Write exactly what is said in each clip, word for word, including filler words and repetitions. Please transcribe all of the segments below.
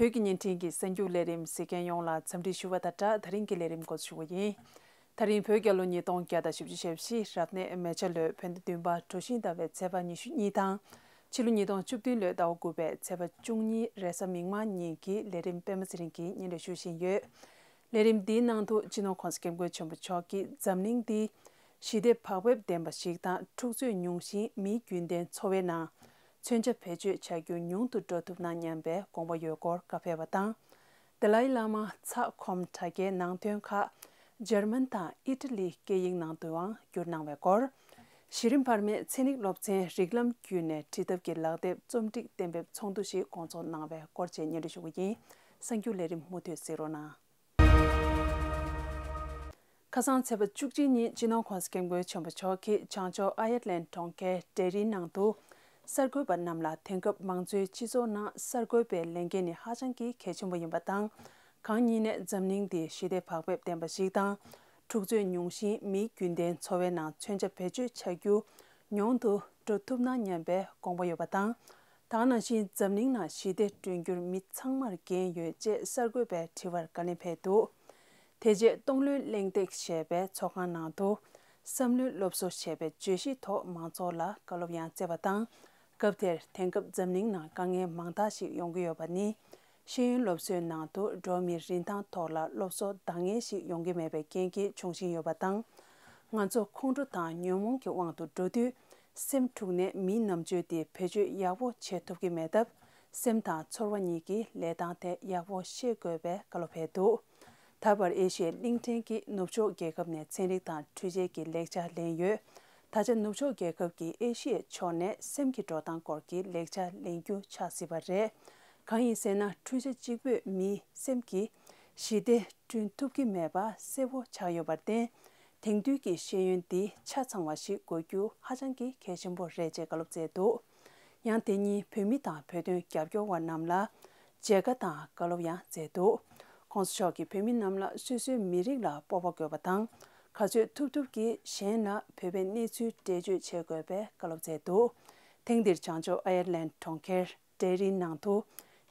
བོད་ཀྱི་བརྙན་འཕྲིན་གྱི་གསར་འགྱུར་ལས་རིམ་གཟིགས་མཁན་ཡོངས་ལ་འཚམས་འདྲི་ཞུ་བ་དང་སྦྲགས། ད་རིང་གི་ལས་རིམ་འགོ་འཛུགས་ཞུ་བ་ཡིན། ད་རིང་བོད་རྒྱལ་ལོ་ཉིས་སྟོང་བརྒྱ་དང་བཞི་བཅུ་ཞེ་བཞི་རབ་གནས་མེ་བྱ་ལོའི་བོད་ཟླ་བདུན་པ་གྲོ་བཞིན་ཟླ་བའི་ཚེས་པ་ཉི་ཤུ་གཉིས་དང་། ཕྱི་ལོ་ཉིས་སྟོང་བཅུ་བདུན་ལོའི་ཟླ་བ་དགུ་པའི་ཚེས་པ་བཅུ་གཉིས་རེས་གཟའ་མིག་དམར་ཉིན་གྱི་ལས་རིམ་པད་མ་ཚེ་རིང་གིས་སྙན་སྒྲོན་ཞུ་བཞིན་ཡོད། ལས་རིམ་འདིའི་ནང་དུ་སྤྱི་ནོར་༸གོང་ས་༸སྐྱབས་མགོན་ཆེན་པོ་མཆོག་གིས་འཛམ་གླིང་འདི་ཞི་བདེ་བག་ཕེབས་ལྡན་པ་ཞིག་དང་འཁྲུག་རྩོད་ཉུང་ཞིང་མིའི་རྒྱུན་ལྡན་འཚོ་བའི་ནང་མཚོན་ཆ་བེད་སྤྱོད་བྱ་རྒྱུ་ཉུང་དུ་འགྲོ་ཐུབ་ན་སྙམ་པའི་དགོངས་པ་ཡོད་སྐོར་བཀའ་ཕེབས་པ་དང་། དཱ་ལའི་བླ་མ་ཚབ་ཁོངས་དྲ་རྒྱའི་ནང་དོན་ཁག་འཇར་མན་དང་ཨི་ཊ་ལིའི་སྐད་ཡིག་ནང་དུའང་བསྒྱུར་གནང་བའི་སྐོར། གཞི་རིམ་བར་མའི་ཚན་རིག་སློབ་ཚན་རིགས་ལམ་བརྒྱུད་ནས་ཁྲིད་ཐབས་ཀྱི་ལག་དེབ་རྩོམ་སྒྲིག་གཏན་འབེབས་ཚོགས་འདུ་ཞིག་སྐོང་ཚོགས་གནང་བའི་སྐོར་བཅས་སྙན་སྒྲོན་ཞུ་གི་ཡིན། གསར་འགྱུར་ལས་རིམ་མུ་མཐུད་གཟིགས་རོགས་གནང་། ཁ་སང་ཚེས་པ་བཅུ་གཅིག་ཉིན་སྤྱི་ནོར་༸གོང་ས་༸སྐྱབས་མགོན་ཆེན་པོ་མཆོག་གིས་བྱང་ཕྱོགས་ཨ་ཡར་ལན་གྲོང་ཁྱེར་ཌེ་རིའི་ནང་དུ། གསར་འགོད་པ་རྣམས་ལ་དེང་སྐབས་མང་གཙོའི་སྤྱི་ཚོགས་ནང་གསར་འགོད་པའི་ལས་འགན་ནི་ཧ་ཅང་གི་གལ་ཆེན་པོ་ཡིན་པ་དང་། གང་ཉིད་ནས་འཛམ་གླིང་འདི་ཞི་བདེ་བག་ཕེབས་ལྡན་པ་ཞིག་དང་། འཁྲུག་རྩོད་ཉུང་ཞིང་མིའི་རྒྱུན་ལྡན་འཚོ་བའི་ནང་མཚོན་ཆ་བེད་སྤྱོད་བྱ་རྒྱུ་ཉུང་དུ་འགྲོ་ཐུབ་ན་སྙམ་པའི་དགོངས་པ་ཡོད་པ་དང་། ད་ག་ནང་བཞིན་འཛམ་གླིང་ནང་ཞི་བདེ་བསྐྲུན་རྒྱུར་མི་ཚང་མར་འགན་ཡོད་ཅེས་གསར་འགོད་པའི་དྲི་བར་བཀའ་ལན་ཕེབས་འདུག་དེ་རྗེས་སྟོང་ལོའི་གླེང་སྟེགས་ཞེས་པའི་ཚོགས་ཁང་ནང་དུ། བསམ་བློའི་སློབ་གསོ་ཞེས་པའི་བརྗོད་གཞིའི་ཐོག་མང་ཚོགས་ལ་བཀའ་སློབ་ཡང་སྩལ་བ་དང་། སྐབས་དེར་དེང་སྐབས་འཛམ་གླིང་ནང་དཀའ་ངལ་མང་དག་ཞིག་ཡོང་གི་ཡོད་པ་ནི། ཤེས་ཡོན་སློབ་གསོའི་ནང་དུ་འགྲོ་བ་མིའི་རིན་ཐང་ཐོག་ལ་སློབ་གསོ་འདང་ངེས་ཤིག་ཡོང་གི་མེད་པའི་རྐྱེན་གྱིས་བྱུང་བཞིན་ཡོད་པ་དང་། ང་ཚོ་ཁོང་ཁྲོ་དང་ཉོན་མོངས་ཀྱི་དབང་དུ་འགྲོ་དུས། སེམས་འཁྲུགས་ནས་མིའི་རྣམ་དཔྱོད་དེ་བེད་སྤྱོད་ཡག་པོ་བྱེད་ཐུབ་ཀྱི་མེད་སྟབས། སེམས་དང་ཚོར་བ་གཉིས་ཀྱི་ལས་སྟངས་ཐད་ཡག་པོ་ཤེས་དགོས་པའི་བཀའ་སློབ་ཕེབས་འདུག་ད་བར་ཨེ་ཤི་ཡའི་གླིང་ཕྲན་གྱི་ནུབ་ཕྱོགས་རྒྱལ་ཁབ་ནས་ཚན་རིག་དང་འཕྲུལ་ཆས་ཀྱི་ལེགས་ཆ་ལེན་ཡོད། ད་ཆ་ནུབ་ཕྱོགས་རྒྱལ་ཁབ་ཀྱིས་ཨེ་ཤི་ཡའི་ཕྱོགས་ནས་སེམས་ཀྱི་འགྲོ་སྟངས་སྐོར་གྱི་ལེགས་ཆ་ལེན་རྒྱུ་ཆགས་སྲིད་པ་རེད། གང་ཡིན་ཟེར་ན་འཕྲུལ་ཆས་གཅིག་པུས་མིའི་སེམས་ཀྱི་ཞི་བདེ་བསྐྲུན་ཐུབ་ཀྱི་མེད་པ་གསལ་བོ་ཆགས་ཡོད་པར་བརྟེན། དེང་དུས་ཀྱི་ཤེས་ཡོན་འདི་ཆ་ཚང་བ་ཞིག་དགོས་རྒྱུ་ཧ་ཅང་གི་གལ་ཆེན་པོ་རེད་ཅེས་བཀའ་སློབ་སྩལ་འདུག་ཡང་དེ་ཉིན་བོད་མི་དང་བོད་དོན་རྒྱབ་སྐྱོར་བ་རྣམས་ལ་མཇལ་ཁ་དང་བཀའ་སློབ་ཡང་སྩལ་འདུག ྋགོང་ས་མཆོག་གིས་བོད་མི་རྣམས་ལ་སོ་སོའི་མི་རིགས་ལ་སྤོབས་པ་དགོས་པ་དང་། ག་ཚོད་ཐུབ་ཐུབ་ཀྱིས་གཞན་ལ་བོད་པའི་གནས་ཚུལ་འགྲེལ་བརྗོད་བྱེད་དགོས་པའི་བཀའ་སློབ་སྩལ་འདུག་ཐེངས་འདིར་བྱང་ཕྱོགས་ཨ་ཡར་ལན་གྲོང་ཁྱེར་ཌེ་རིའི་ནང་དུ།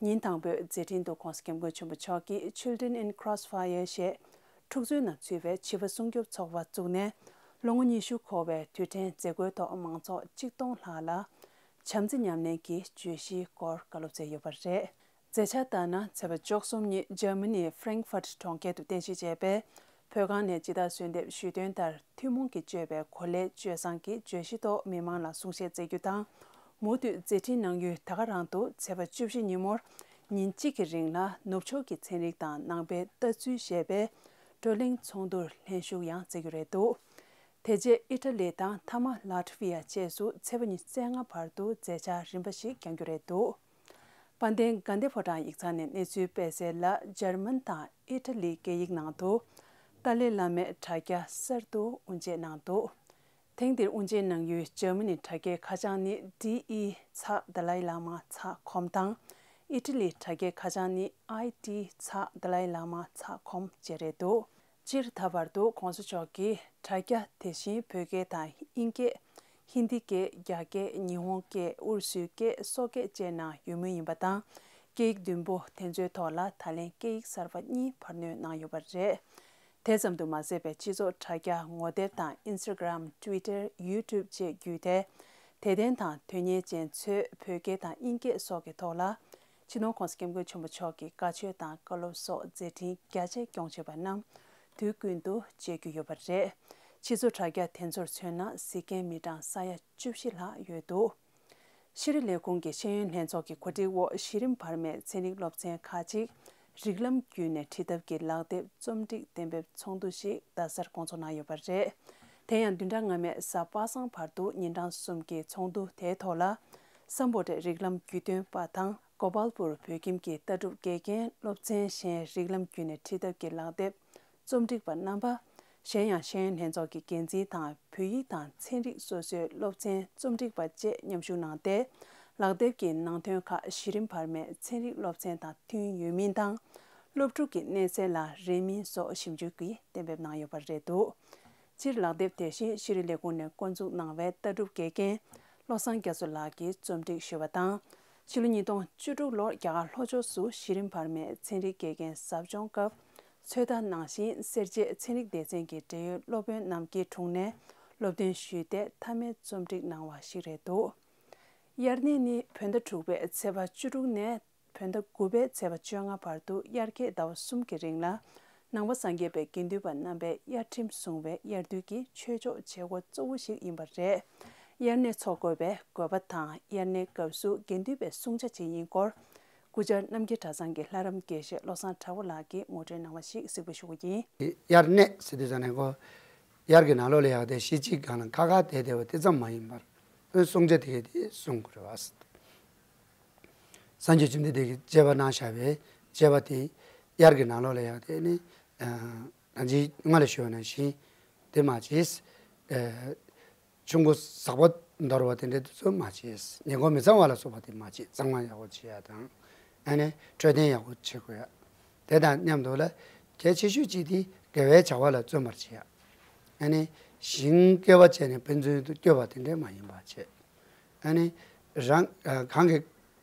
ཉིན་དང་པོའི་མཛད་འཕྲིན་དུ་ྋགོང་ས་ྋསྐྱབས་མགོན་ཆེན་པོ་མཆོག་གིས་Children in Crossfire ཞེས་འཁྲུག་རྩོད་ནང་ཚུད་པའི་བྱིས་པ་སྲུང་སྐྱོབ་ཚོགས་པ་བཙུགས་ནས། ལོ་ངོ་ཉི་ཤུ་འཁོར་བའི་དུས་དྲན་མཛད་སྒོའི་ཐོག་མང་ཚོགས་གཅིག་སྟོང་ལྷག་ལ་བྱམས་བརྩེ་ཉམས་ལེན་གྱི་བརྗོད་གཞིའི་སྐོར་བཀའ་སློབ་སྩལ་ཡོད་པ་རེད། མཛད་འཆར་ལྟར་ན། ཚེས་པ་བཅུ་གསུམ་ཉིན་འཇར་མ་ནིའི་ཧྥྲེང་ཧྥར་གྲོང་ཁྱེར་དུ་རྟེན་གཞི་བྱས་པའི་བོད་ཁང་ནས་ཇི་ལྟར་གསོལ་འདེབས་ཞུས་དོན་ལྟར། ཐུན་མོང་གིས་སྤྱོད་པའི་གོ་ལའི་སྤྱོད་བཟང་གི་བརྗོད་གཞིའི་ཐོག་མི་མང་ལ་གསུང་བཤད་སྩལ་རྒྱུ་དང་། མུ་མཐུད་མཛད་འཕྲིན་གནང་ཡུལ་ད་ག་རང་དུ་ཚེས་པ་བཅུ་བཞི་ཉིན་མོར་ཉིན་གཅིག་གི་རིང་ལ་ནུབ་ཕྱོགས་ཀྱི་ཚན་རིག་དང་ནང་པའི་ལྟ་ཚུལ་ཞེས་པའི་བགྲོ་གླེང་ཚོགས་འདུར་ལྷན་ཞུགས་ཡང་མཛད་རྒྱུ་རེད་འདུག་དེ་རྗེས་ཨི་ཊ་ལི་དང་མཐའ་མ་ལཱ་ཐི་ཝི་ཡ་བཅས་སུ་ཚེས་པ་ཉི་ཤུ་རྩ་ལྔ་བར་དུ་མཛད་འཆར་རིམ་པ་ཞིག་བསྐྱང་རྒྱུ་རེད་འདུག་དཔལ་ལྡན་དགའ་ལྡན་ཕོ་བྲང་ཡིག་ཚང་ནས་གནས་ཚུལ་སྤེལ་གསལ་ལ། འཇར་མན་དང་ཨི་ཊ་ལིའི་སྐད་ཡིག་ནང་དུ་ཏཱ་ལའི་བླ་མའི་དྲ་རྒྱ་གསར་དུ་དབུ་འབྱེད་གནང་འདུག་ཐེངས་འདིར་དབུ་འབྱེད་གནང་ཡུལ་འཇར་མ་ནིའི་དྲ་རྒྱའི་ཁ་བྱང་ནི་ཌི་ཨི་ཚག་དཱ་ལའི་བླ་མ་ཚག་ཁོམ་དང་། ཨི་ཊ་ལིའི་དྲ་རྒྱའི་ཁ་བྱང་ནི་ཨའི་ཊི་ཚག་དཱ་ལའི་བླ་མ་ཚག་ཁོམ་བཅས་རེད་འདུག་སྤྱིར་ད་བར་དུ་༧གོང་ས་མཆོག་གིས་དྲ་རྒྱ་དེ་བཞིན་བོད་སྐད་དང་དབྱིན་སྐད། ཧིན་དི་སྐད། རྒྱ་སྐད། ཉི་ཧོང་སྐད། ཨུ་རུ་སུའི་སྐད། སོག་སྐད་བཅས་ནང་ཡོད་མུས་ཡིན་པ་དང་། སྐད་ཡིག་བདུན་པོ་དེ་ཚོའི་ཐོག་ལ་ད་ལན་སྐད་ཡིག་གསར་པ་གཉིས་འཕར་སྣོན་གནང་ཡོད་པ་རེད། དེ་ཙམ་དུ་མ་ཟད་པའི་སྤྱི་ཚོགས་དྲ་རྒྱ་ངོ་དེབ་དང་ཨིན་སི་ཊ་གྷི་རམ། ཊུ་ཝི་ཊར། ཡུ་ཊུབ་བཅས་བརྒྱུད་དེ། དད་ལྡན་དང་དོན་གཉེར་ཅན་ཚོས་བོད་སྐད་དང་དབྱིན་སྐད་སོགས་ཀྱི་ཐོག་ལ། སྤྱི་ནོར་༧གོང་ས་༧སྐྱབས་མགོན་ཆེན་པོ་མཆོག་གི་བཀའ་ཆོས་དང་བཀའ་སློབ་སོགས་མཛད་འཕྲིན་རྒྱ་ཆེ་སྐྱོང་བྱེད་པ་རྣམས་དུས་ཀུན་ཏུ་མཇལ་རྒྱུ་ཡོད་པ་རེད། སྤྱི་ཚོགས་དྲ་རྒྱ་དེ་ཚོར་མཚོན་ན་གཟིགས་མཁན་མི་གྲངས་ས་ཡ་བཅུ་བཞི་ལྷག་ཡོད་འདུག་ཤེས་རིག་ལས་ཁུངས་ཀྱི་ཤེས་ཡོན་ལྷན་ཚོགས་ཀྱི་གོ་སྒྲིག་འོག་གཞི་རིམ་བར་མའི་ཚན་རིག་སློབ་ཚན་ཁག་ཅིག་རིགས་ལམ་བརྒྱུད་ནས་ཁྲིད་ཐབས་ཀྱི་ལག་དེབ་རྩོམ་སྒྲིག་གཏན་འབེབས་ཚོགས་འདུ་ཞིག་རྡ་སར་སྐོང་ཚོགས་གནང་ཡོད་པ་རེད། དེ་ཡང་བདུན་ཕྲག་སྔ་མའི་གཟའ་པ་སངས་བར་དུ་ཉིན་གྲངས་གསུམ་གྱི་ཚོགས་འདུ་དེའི་ཐོག་ལ། སམ་བྷོ་ཊའི་རིགས་ལམ་བརྒྱུད་སྟོན་པ་དང་། གོ་པལ་པུར་བོད་ཁྱིམ་གྱི་ལྟ་གྲུབ་དགེ་རྒན། སློབ་ཚན་གཞན་རིགས་ལམ་བརྒྱུད་ནས་ཁྲིད་ཐབས་ཀྱི་ལག་དེབ་རྩོམ་སྒྲིག་པ་རྣམ་པ། གཞན་ཡང་ཤེས་ཡོན་ལྷན་ཚོགས་ཀྱི་འགན་འཛིན་དང་བོད་ཡིག་དང་ཚན་རིག་སོ་སོའི་སློབ་ཚན་རྩོམ་སྒྲིག་པ་བཅས་མཉམ་ཞུགས་གནང་སྟེ། ལག་དེབ་ཀྱི་ནང་དོན་ཁག་གཞི་རིམ་བར་མའི་ཚན་རིག་སློབ་ཚན་དང་མཐུན་ཡོད་མིན་དང་། སློབ་ཕྲུག་གི་གནས་ཚད་ལ་རན་མིན་སོགས་ཞིབ་འཇུག་གིས་གཏན་འབེབས་གནང་ཡོད་པ་རེད་འདུག་སྤྱིར་ལག་དེབ་དེ་བཞིན་ཤེས་རིག་ལས་ཁུངས་ནས་འགོ་འཛུགས་གནང་བའི་ལྟ་གྲུབ་དགེ་རྒན་བློ་བཟང་རྒྱ་མཚོ་ལགས་ཀྱིས་རྩོམ་སྒྲིག་ཞུས་པ་དང་། ཕྱི་ལོ་ཉིས་སྟོང་བཅུ་དྲུག་ལོར་རྒྱ་གར་ལྷོ་ཕྱོགས་སུ་གཞི་རིམ་བར་མའི་ཚན་རིག་དགེ་རྒན་ཟབ་སྦྱོང་སྐབས། ཚོད་ལྟ་ནང་བཞིན་སེར་བྱེས་ཚན་རིག་སྡེ་ཚན་གྱི་འབྲེལ་ཡོད་སློབ་དཔོན་རྣམས་ཀྱི་དྲུང་ནས་སློབ་སྟོན་ཞུས་ཏེ་མཐའ་མའི་རྩོམ་སྒྲིག་གནང་བ་ཞིག་རེད་འདུག་དབྱར་གནས་ནི་བོད་ཟླ་དྲུག་པའི་ཚེས་པ་བཅུ་དྲུག་ནས་བོད་ཟླ་དགུ་པའི་ཚེས་པ་བཅོ་ལྔ་བར་དུ་དབྱར་ཁའི་ཟླ་བ་གསུམ་གྱི་རིང་ལ། ནང་པ་སངས་རྒྱས་པའི་དགེ་འདུན་པ་རྣམ་པས་དབྱར་ཁྲིམས་སྲུང་བའི་དབྱར་དུས་ཀྱི་ཆོས་ཕྱོགས་བྱེད་སྒོ་གཙོ་བོ་ཞིག་ཡིན་པ་རེད། དབྱར་གནས་འཚོགས་དགོས་པའི་དགོས་པ་དང་། དབྱར་གནས་སྐབས་སུ་དགེ་འདུན་པའི་བསྲུང་བྱ་ཅིག་ཡིན་སྐོར། སྐུ་བཅར་རྣམ་རྒྱལ་གྲྭ་ཚང་གི་ལྷ་རམས་དགེ་བཤེས་བློ་བཟང་གྲགས་པ་ལགས་ཀྱིས་ངོ་སྤྲོད་གནང་བ་ཞིག་གཟིགས་འབུལ་ཞུ་རྒྱུ་ཡིན། དབྱར་གནས་ཟེར་དུས་ཙམ་ནས་ཁོ། དབྱར་གྱི་ནང་ལོགས་ལ་ཡག་དེ་ཤི་ཅིག་གང་ལ་ཁ་ཁ་བསྡད་བསྡད་པ་དེ་ཙམ་མ་ཡིན་པར། ཨོ་བསྲུང་བྱ་དེ་གས་དེ་བསྲུང་དགོས་རེད་བ། སངས་རྒྱས་བཅོམ་ལྡན་འདས་ཀྱིས་བཅས་པ་གནང་བཞག་པའི་བཅས་པ་དེ། དབྱར་གྱི་ནང་ལོགས་ལ་ཡག་དེ་ནི། ཨ། ད་ཅི་སྔ་ལ་ཞུས་པ་ནང་བཞིན་དེ་མ་བྱེད། ཨ། ཆུ་མགོ་ཟག་པོ་འདོར་བ་དེ་འདྲའི་དུས་ཚོད་མ་བྱེད། ཉེན་ཁ་མི་ཚང་བ་ལ་སོགས་པ་དེ་མ་བྱེད། གཙང་མ་ཡག་པོ་བྱེད་ཡ་དང་། ཨ་ནི་འཕྲོད་བསྟེན་ཡག་པོ་བྱེད་དགོས་ཡ། དེ་དང་མཉམ་དུ་ལ་གལ་ཆེ་ཤོས་གཅིག་དེ་དགེ་བའི་བྱ་བ་ལ་བརྩོན་པར་བྱེད་ཡ། ཨ་ནི་ཞིང་བསྐལ་པ་བྱས་ནས་ཕན་ཚུན་དུ་སྐྱོ་བ་དེ་འདྲའི་མ་ཡིན་པ་བྱེད། ཨ་ནི་རང་གང་གི་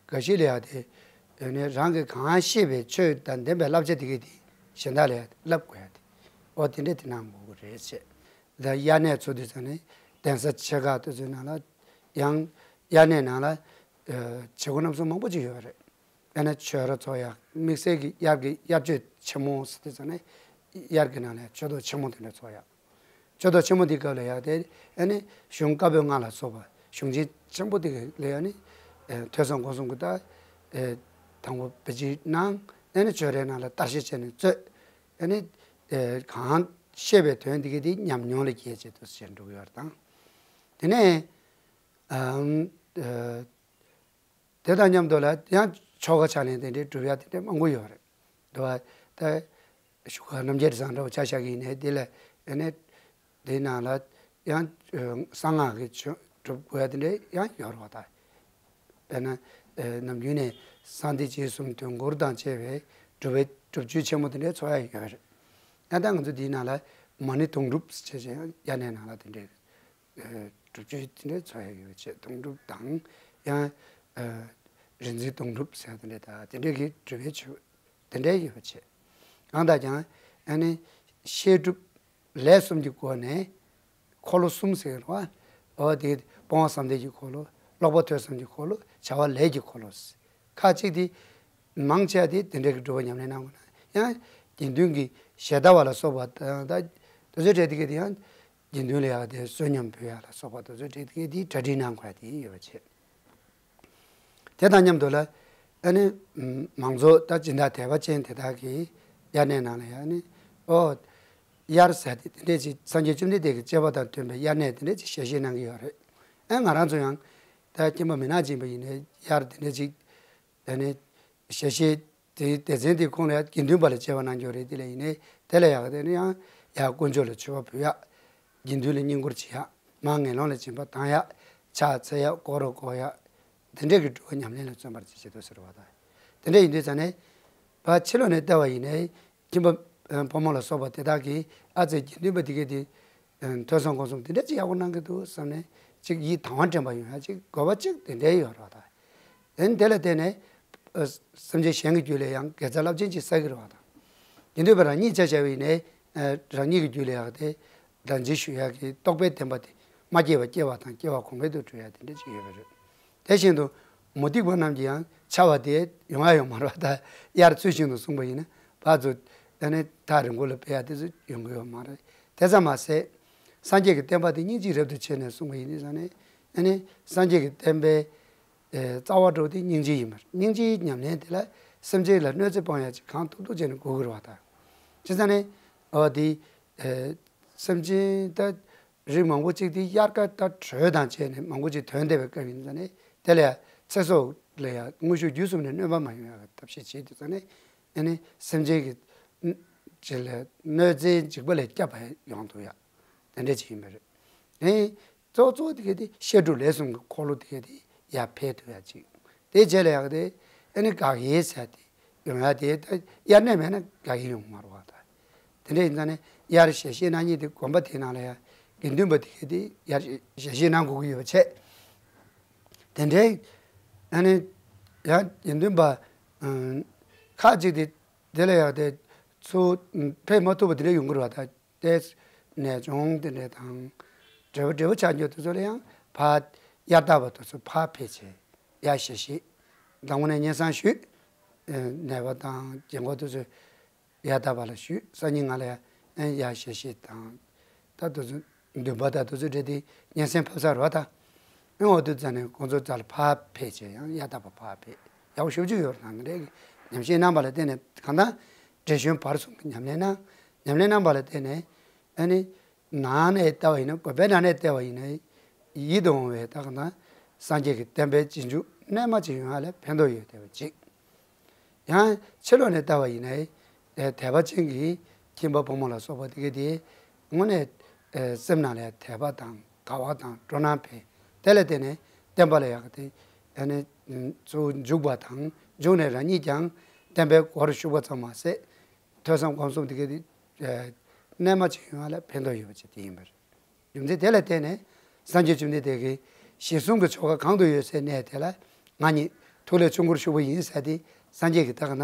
ག་ཤེད་ལ་ཡག་དེ། ཨ་ནི་རང་གི་གང་ཤེས་པའི་ཆོས་དང་ལྡན་པའི་བསླབ་བྱ་དེ་གས་དེ་གཞན་དག་ལ་ཡག་བསླབ་དགོས་ཡ་དེ། ཨོ་དེ་འདྲའི་དེ་གནང་དགོས་ཀྱི་རེད་བྱེད། ད་དབྱར་གནས་ཚོགས་དུས་ཙམ་ནས་གདན་ས་ཆེ་ཁག་དེ་ཚོའི་ནང་ལ་ཡང་། དབྱར་གནས་ནང་ལ་ཨ་བྱེད་སྒོ་རྣམ་གསུམ་མང་པོ་ཅིག་ཡོད་པ་རེད། དཔེར་ན་ཆོས་ར་ཚོགས་ཡག། དམིགས་བསལ་གྱི་དབྱར་གྱི་དབྱར་ཆོས་ཆེན་མོ་ཟེར་དུས་ཙམ་ནས་དབྱར་གྱི་ནང་ལ་ཆོས་ཐོག་ཆེན་མོ་དེ་འདྲ་ཚོགས་ཡག། ཆོས་ཐོག་ཆེན་མོ་འདི་སྐབས་ལ་ཡག་དེ། ཨ་ནི་གཞུང་བཀའ་པོད་ལྔ་ལ་སོགས་པ་གཞུང་ཆེན་ཆེན་པོ་དེ་ག་ལ་ཡག་ནི། ཨ། ཐོས་བསམ་སྒོམ་གསུམ་གྱི་ད། ཨ། དང་པོ་བེད་སྤྱོད་གནང་། ཨ་ནི་ཆོས་རའི་ནང་ལ་བསྟར་བཤད་བྱས་ནས་རྩོད། ཨ་ནི། ཨ། གང་བཤད་པའི་དོན་དེ་ག་དེ་ཉམས་མྱོང་ལ་རྒྱས་བྱེད་དུ་བྱས་འགྲོ་གི་ཡོད་རེད་དང་། དེ་ནས། ཨམ། ཨ། དེ་དང་མཉམ་དུ་ལ་ཡང་ཆོ་ག་ཕྱག་ལེན་དེ་འདྲའི་སྒྲུབ་ཡ་དེ་འདྲའི་མང་པོ་ཡོད་རེད། འདུག་བ། ད་བཞུགས་སྒར་རྣམ་རྒྱལ་གྲྭ་ཚང་འདྲ་བོ་ཆ་བཞག་གི་ཡིན་ནའི་དེ་ལ་ཨ་ནི་དེའི་ནང་ལ་ཡང་གསང་སྔགས་ཀྱི་ཆོས་སྒྲུབ་དགོས་ཡ་དེ་འདྲའི་ཡང་ཡོད་རེད་བ། ད་དཔེར་ན་ནམ་རྒྱུན་ནས་གསང་བདེ་འཇིགས་གསུམ་དོན་འཁོར་དང་བཅས་པའི་སྒྲུབ་པའི་སྒྲུབ་བརྒྱུད་ཆེན་མོ་དེ་འདྲའི་ཚོགས་ཡ་ཡོད་རེད། ཡང་ད་ང་ཚོ་དེའི་ནང་ལ་མ་ཎི་དུང་སྒྲུབ་ཟེར་བྱས་ཡང་དབྱར་གནས་ནང་ལ་དེ་འདྲའི། ཨ། སྒྲུབ་བརྒྱུད་དེ་འདྲའི་ཚོགས་ཡ་ཡོད་པ་བྱས། དུང་སྒྲུབ་དང་ཡང་། ཨ། རིག་འཛིན་དུང་སྒྲུབ་ཟེར་དེ་འདྲའི་ད་དེ་འདྲའི་གི་སྒྲུབ་པའི་ཆོས་དེ་འདྲའི་ཡོད་པ་བྱས། གང་ལྟར་ཀྱང་ཨ་ནི་བཤད་སྒྲུབ་ལས་གསུམ་གྱི་སྒོ་ནས་འཁོར་ལོ་གསུམ་ཟེར་བ། འོ་དེ་སྤོང་བ་བསམ་གཏན་གྱི་འཁོར་ལོ། ཀློག་པ་ཐོས་བསམ་གྱི་འཁོར་ལོ། བྱ་བ་ལས་ཀྱི་འཁོར་ལོ། ཁ་ཅིག་དེ་མང་ཆེ་བ་དེ་དེ་འདྲའི་གི་སྒྲུབ་པ་ཉམས་ལེན་གནང་དགོས་ན་ཡང་དགེ་འདུན་གྱི་ཞལ་ལྟ་བ་ལ་སོགས་པ་དང་། ད་དེ་ཚོའི་གྲས་དེ་གས་དེ་ཡང་དགེ་འདུན་ལ་ཡག་དེ་བསོད་སྙོམས་ཕུལ་ཡ་ལ་སོགས་པ་དེ་ཚོའི་གྲས་དེ་གས་དེ་གྲ་སྒྲིག་གནང་དགོས་ཡ་དེ་ཡོད་པ་བྱས། དེ་དང་མཉམ་དུ་ལ་ཨ་ནི་མང་ཚོགས་ད་སྦྱིན་བདག་དད་པ་ཅན་དེ་དག་གིས་དབྱར་གནས་ནང་ལ་ཡང་ནི། ཨོ། དབྱར་ཟེར་དེ་དེ་འདྲས་ཅིག་སངས་རྒྱས་བཅོམ་ལྡན་འདས་ཀྱི་བཅས་པ་དང་མཐུན་པའི་དབྱར་གནས་དེ་འདྲས་ཅིག་ཞལ་བཞེས་གནང་གི་ཡོད་རེད། ཨ། ང་རང་ཚོ་ཡང་ད་ཁྱིམ་པ་མི་ནག་ཅིག་ཡིན་པ་ཡིན་ནའི་དབྱར་དེ་འདྲས་ཅིག་ཨ་ནི་ཞལ་བཞེས་དེ་སྡེ་ཚན་དེའི་ཁོངས་ལ་ཡང་དགེ་འདུན་པ་ལ་བཅས་པ་གནང་རྒྱུ་རེད། དེ་ལ་ཡིན་ནའི་དེ་ལ་ཡག་དེ་ནི་ཡང་ཡར་དཀོན་མཆོག་ལ་མཆོད་པ་ཕུལ་ཡག། དགེ་འདུན་ལ་བསྙེན་བཀུར་བྱེད་ཡག། མར་ངན་སློང་ལ་སྦྱིན་པ་གཏང་ཡག། ཕྱག་འཚལ་ཡག། སྐོར་ར་སྐོར་ཡག། དེ་འདྲས་ཀྱི་སྒྲུབ་པ་ཉམས་ལེན་ལ་བརྩོན་པར་བྱེད་ཅེས་དུ་ཟེར་བ་དང་། དེ་འདྲ་ཡིན་དུས་ཙང་ནས་ཕར་ཕྱི་ལོགས་ནས་བལྟས་པ་ཡིན་ནའི་ཁྱིམ་པ་ཕོ་མོ་ལ་སོགས་པ་དེ་དག་གིས་ཨ་ཙི་དགེ་འདུན་པ་དེ་གས་དེ་ཐོས་བསམ་སྒོམ་གསུམ་དེ་འདྲ་ཅིག་ཡག་པོ་གནང་གི་འདུག་བསམ་ནས་ཅིག་ཡིད་དང་བ་འདྲེན་པ་ཡོང་ཡག་ཅིག་དགོས་པ་ཅིག་དེ་འདྲའི་ཡོད་རེད་བ་དང་། ཨ་ནི་དེ་ལ་བརྟེན་ནས་སེམས་ཅན་གཞན་གྱི་རྒྱུད་ལ་ཡང་དགེ་རྩ་རླབས་ཆེན་ཅིག་བསགས་ཀྱི་རེད་བ་དང་། དགེ་འདུན་པ་རང་ཉིད་ཆ་བཞག་པ་ཡིན་ནའི་རང་ཉིད་ཀྱི་རྒྱུད་ལ་ཡག་དེ་བདག་འཛིན་ཞུ་ཡག་གི་རྟོག་པའི་བདེན་པ་དེ་མ་སྐྱེས་པ་སྐྱེ་བ་དང་སྐྱེ་བ་གོང་འཕེལ་དུ་འགྲོ་ཡག་དེ་འདྲ་ཅིག་ཡོད་པ་རེད། དེ་བཞིན་དུ་མུ་སྟེགས་པ་རྣམས་ཀྱི་ཡང་འཆར་བ་དེ་ཡོང་ཡ་ཡོད་མ་རེད་བ། ད་དབྱར་ཚུལ་བཞིན་དུ་སོང་པ་ཡིན་ན་ཕར་ཚུར་ཨ་ནི་ཐག་རིང་པོ་ལ་ཕེབས་ཡ་དེ་ཚོ་ཡོང་གི་ཡོད་མ་རེད། དེ་ཙམ་མ་ཟད་སངས་རྒྱས་ཀྱི་བསྟན་པ་དེ་སྙིང་རྗེའི་རབ་ཏུ་ཕྱེ་ནས་གསུངས་པ་ཡིན་དུས་ཙང་ནས་ཨ་ནི་སངས་རྒྱས་ཀྱི་བསྟན་པའི་ཨེ་རྩ་བ་འགྲོ་དེ་སྙིང་རྗེ་ཡིན་པར། སྙིང་རྗེའི་ཉམས་ལེན་དེ་ལ་སེམས་ཅན་ལ་གནོད་འཚེ་སྤང་ཡ་ཅིག་གང་ཐུབ་ཐུབ་བྱས་ནས་དགོས་ཀྱི་རེད་བ་དང་། བྱས་ཙང་ནས་འོ་དེ་ཨེ་སེམས་ཅན་ད་རིགས་མང་པོ་ཅིག་དེ་དབྱར་ཁ་ད་དྲོད་དང་བཅས་ནས་མང་པོ་ཅིག་ཐོན་བསྡད་པའི་སྐབས་ཡིན་ཙང་ནས་དེ་ལ་ཡ་ཚེ་སྲོག་ལ་ཡ་དངོས་ཤུགས་བརྒྱུད་གསུམ་ནས་གནོད་པ་མ་ཡོང་ཡ་གི་ཐབས་ཤེས་བྱེད་དུས་ཙང་ནས་ཨ་ནི་སེམས་ཅན་གྱི་ཅིག་ལ་གནོད་འཚེའི་འཇིགས་པ་ལས་བསྐྱབ་པ་ཡོང་ཐུབ་ཡ་དེ་འདྲ་ཅིག་ཡིན་པ་རེད། ཨེ། གཙོ་བོ་གཙོ་བོ་དེ་ག་དེ་བཤད་སྒྲུབ་ལས་གསུམ་གྱི་འཁོར་ལོ་དེ་ག་དེ་ཡར་འཕེལ་ཐུབ་ཡ་ཅིག། དེ་རྗེས་ལ་ཡག་དེ་ཨ་ནི་དགག་དབྱེ་ཟེར་དེ་ཡོང་ཡ་དེ་ད་དབྱར་གནས་མེད་ན་དགག་དབྱེ་ཡོང་མ་རེད་བ་ད། དེ་འདྲ་ཡིན་ཙང་ནས་དབྱར་ཞལ་བཞེས་གནང་མཁན་དེ་དགོན་པ་དེའི་ནང་ལ་ཡ་དགེ་འདུན་པ་དེ་ག་དེ་དབྱར་ཞལ་བཞེས་གནང་དགོས་ཀྱི་ཡོད་པ་བྱས། དེ་འདྲའི་ཨ་ནི་ ཡང་དགེ་འདུན་པ་ཁག་ཅིག་དེ་དེ་ལ་ཡང་དེ་ཚུར་ཕེབས་མ་ཐུབ་པ་དེ་འདྲ་ཡོང་གི་རེད་བ། ད་དེ་ནས་ཅུང་དེ་འདྲ་དང་འབྲས་བུ་འབྲས་བུ་ཆགས་རྒྱུ་དེ་ཚོ་ལ་ཡང་ཕར་གཡར་དག་པ་དེ་ཚོ་ཕར་ཕེབས་བྱས་ཡར་ཞལ་བཞེས། མདང་དགོང་ནས་སྙན་སེང་ཞུས། ནད་པ་དང་རྒན་གོག་དེ་ཚོ་ཡར་དག་པ་ལ་ཞུས། སང་ཉིན་ང་ལ་ཡར་ཡར་ཞལ་བཞེས་དང་། ད་དེ་ཚོ་འདུན་པ་དང་དེ་ཚོ་འདྲ་དེ་སྙན་སེང་ཕབ་ཚར་བ་དང་། ཨེ་འོ་དེ་ཙམ་ནས་ཁོང་ཚོ་རྩ་ལ་ཕར་ཕེབས་བྱས་ཡང་ཡར་དག་པ་ཕར་ཕེབས། ཡག་པོ་ཞེ་པོ་ཅིག་ཡོད་རེད། ད་འདི་འདྲའི་ཉམས་ཞིབ་གནང་བ་ལ་བརྟེན་ནས་གང་ལྟར་བགྲེས་གཞོན་བར་གསུམ་གྱི་ཉམས་ལེན་གནང་། ཉམས་ལེན་གནང་བ་ལ་བརྟེན་ནས་ཨ་ནི་ནང་ནས་བལྟས་པ་ཡིན་ན། དགོན་པའི་ནང་ནས་བལྟས་པ་ཡིན་ན་ཡིད་དུ་འོང་བའི་ད་གང་ལྟར་སངས་རྒྱས་ཀྱི་བསྟན་པའི་རྗེས་འཇུག་རྣལ་མ་ཅིག་ཡོང་ཡ་ལ་ཕན་ཐོགས་ཡོད་བསྡད་པ་ཅིག། ཡང་ཕྱི་ལོགས་ནས་བལྟས་པ་ཡིན་ན། ཨེ་དད་པ་ཅན་གྱི་ཁྱིམ་པ་བུ་མོ་ལ་སོགས་པ་དེ་ག་དེ་དངོས་གནས་ཨེ་སེམས་ནང་ལ་དད་པ་དང་དགའ་བ་དང་སྤྲོ་སྣང་འཕེལ། དེ་ལ་བརྟེན་ནས་བསྟན་པ་ལ་ཡག་གི་དེ་ཨ་ནི་ཚུར་འཇུག་པ་དང་། འཇུག་ནས་རང་ཉིད་ཀྱང་བསྟན་པའི་སྒོར་ཞུགས་པ་ཙམ་མ་ཟད། ཐོས་བསམ་སྒོམ་གསུམ་དེ་ག་དེ་ཨེ་རྣལ་མ་ཅིག་ཡོང་བ་ལ་ཕན་ཐོགས་ཡོད་པ་ཅིག་དེ་ཡིན་པ་རེད། རྒྱུ་མཚན་དེ་ལ་བརྟེན་ནས་སངས་རྒྱས་བཅོམ་ལྡན་འདས་ཀྱིས་ཞེས་གསུང་གི་ཆོ་ག་གང་དུ་ཡོད་སའི་གནས་དེ་ལ་ང་ཉིད་ཐུགས་ལ་ཆོས་འཁོར་ཞུགས་པ་ཡིན་ཟེར་ཏེ། སངས་རྒྱས་ཀྱིས་ད་ག་ན་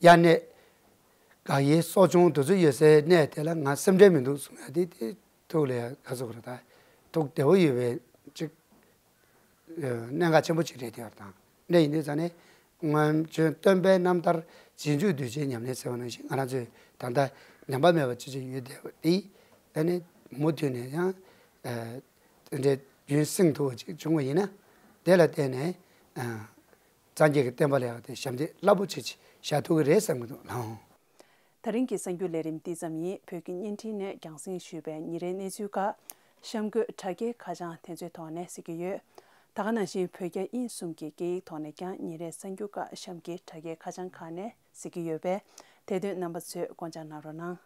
དབྱར་གནས་དགག་དབྱེ་གསོ་སྦྱོང་དེ་ཚོ་ཡོད་སའི་གནས་དེ་ལ་ང་སེམས་ཁྲལ་མི་འདུག་གསུང་ཡ་དེ། དེ་ཐུགས་ལ་ག་ཟེར་དགོས་རེད། ད་ཐུགས་བདེ་བོ་ཡོད་པའི་ཅིག་གནད་འགག་ཆེན་པོ་ཅིག་རེད་དེ་བར་དང་། འདི་ཡིན་དུས་ཙང་ནས་སྔོན་བྱོན་སྟོན་པའི་རྣམ་ཐར་རྗེས་འཇུག་གདུལ་བྱའི་ཉམས་ལེན་ཟེར་བ་ནང་བཞིན། ང་རང་ཚོས་ད་ལྟ་ཉམས་པ་མེད་པ་ཅི་ཅི་ཡོད་བསྡད་པ་འདི་ཨ་ནི་མུ་མཐུད་ནས་ཡང་ཨ་དེ་འདྲའི་རྒྱུན་བསྲིང་ཐུབ་པ་ཅིག་བྱུང་བ་ཡིན་ན། དེ་ལ་བརྟེན་ནས་ཨ་སངས་རྒྱས་ཀྱི་བསྟན་པ་ལ་ཡག་དེ་ཞབས་འདེགས་རླབས་པོ་ཆེ་ཅིག་བཞག་ཐུབ་ཀྱི་རེད་བསམ་གྱི་འདུག་ལགས། ད་རིང་གི་གསར་འགྱུར་ལས་རིམ་འདི་ཙམ་ཡིན། བོད་ཀྱི་བརྙན་འཕྲིན་ནས་རྒྱང་སྲིང་ཞུས་པའི་ཉིན་རེའི་གནས་ཚུལ་ཁག་གཤམ་འཁོད་དྲ་རྒྱའི་ཁ་བྱང་དེ་ཚོའི་ཐོག་ནས་གཟིགས་ཀྱི་ཡོད། ད་ག་ནང་བཞིན་བོད་རྒྱ་དབྱིན་གསུམ་གྱི་སྐད་ཡིག་ཐོག་ནས་ཀྱང་ཉིན་རེའི་གསར་འགྱུར་ཁག་གཤམ་གྱི་དྲ་རྒྱའི་ཁ་བྱང་ཁག་ནས་གཟིགས་ཀྱི་ཡོད་པས། དེ་དོན་རྣམ་པ་ཚོས་སྐོང་སྦྱང་གནང་རོགས་གནང་།